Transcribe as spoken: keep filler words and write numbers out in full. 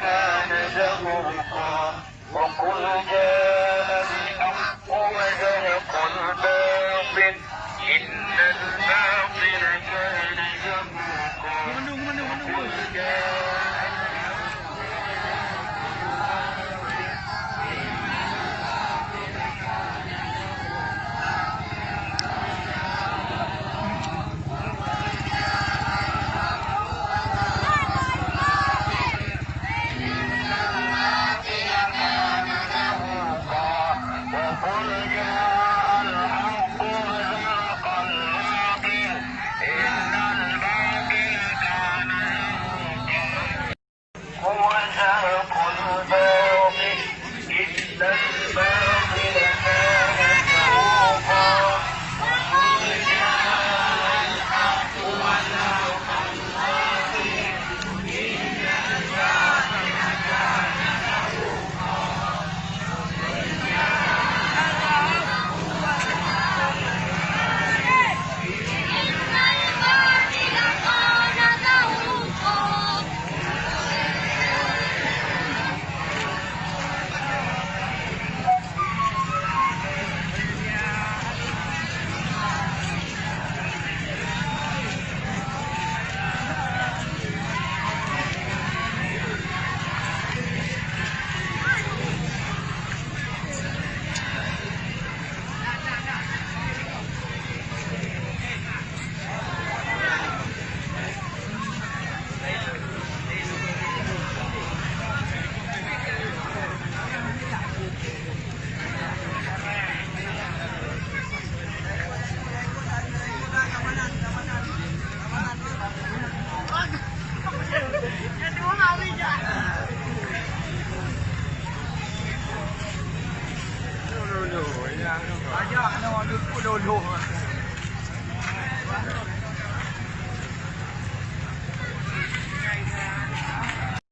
كان زهوقا. وقل جاء الحق وزهق الباطل إن الباطل كان زهوقا. وقل جاء الحق وزهق الباطل إن الباطل كان زهوقا. وقل جاء الحق وزهق الباطل إن الباطل كان زهوقا. وزهق الباطل إن الباطل كان زهوقا. وقل جاء الحق وزهق الباطل إن الباطل كان زهوقا.